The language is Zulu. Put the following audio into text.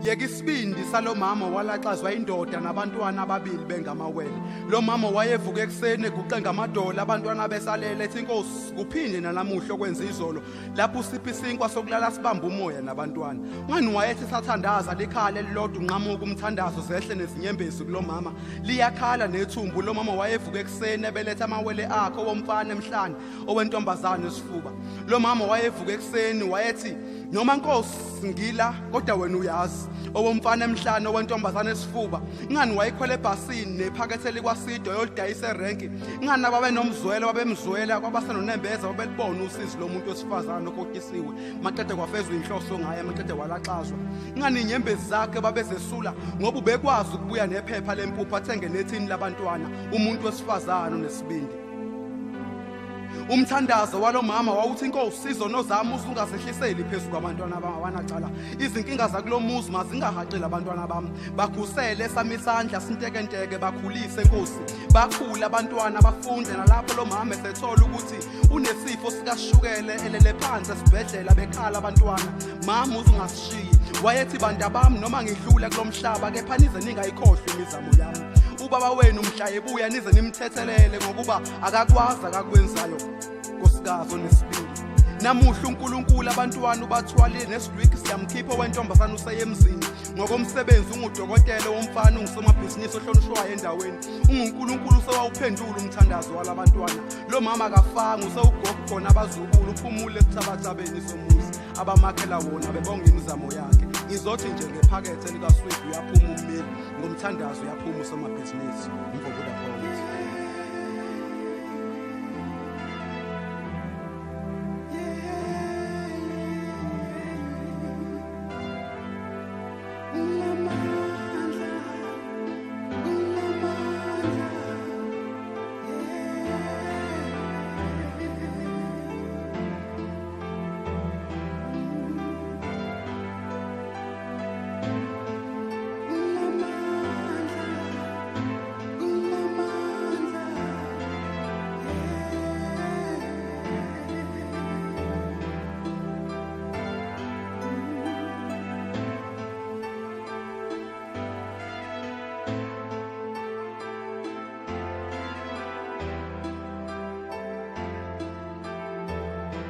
Yeka isibindi salomama walaxazwa indoda nabantwana ababili bengamawele. Lo mama wayevuka ekuseni eguqe ngamadolo abantwana besalele ethi inkosi kuphinde nanamuhla okwenza izolo lapho usipha isinkwa sokulala sibamba umoya nabantwana. Ngani wayethi sathandaza likhala elilodwa unqamuka umthandazo zehle nezinyembezi kulomama. Liyakhala nethumbu lo mama wayevuka ekuseni ebeletha amawele akhe owomfana emhlane owentombazane esifuba. Lo mama wayevuka ekuseni wayethi noma nkosi ngila kodwa wena uyazi owomfana emhlane owentombazane esifuba ngani wayekhwela ebhasini nephakethe likwasido yolidayisa erenki ngani ababenomzwelo babemzwela kwabasenonembeza babelibona usizi lomuntu wesifazane okhohlisiwe maqede kwafezwa inhloso ngaye maqede walaxazwa ngani inyembezi zakhe babezesula ngoba ubekwazi ukubuya nephepha lempuphu athenge nethini labantwana umuntu wesifazane onesibindi. Umthandazo walomama wawuthi inkosi izono zami usungazehliseli phezu kwabantwana bami abanacala. Izinkinga zakulomuzi mazingahaqeli abantwana bami. Bakhusele sami isandla sintekenteke bakhulise inkosi. Bakhule abantwana bafunde nalapho lo mama esethola ukuthi unesifo sikashukele elele phansi esibhedlela bekhala abantwana. Mama uzungasishiyi. Wayethi bantabami noma ngidlula kulomhlaba kepha nize ningayikhohlwa imizamo yami. Ubaba wenu mhla ebuya nize nimthethelele ngokuba akakwazi akakwenzayo nkosikazi onesibindi. Namuhla uNkulunkulu abantwana ubathwalile nesidwiki siyamkhipha owentombazane useyemzini ngokomsebenzi ungudokotela womfana ungusomabhizinisi ohlonishwayo endaweni unguNkulunkulu usewawuphendula umthandazo walabantwana lo mama akafanga usewugogo khona abazukulu uphumule esithabathabeni somuzi abamakhela wona bebonga imizamo yakhe ngizothi nje ngephakethe likaswidi uyaphuma ummeli ngomthandazo uyaphuma usomabhizinisi mfokuda.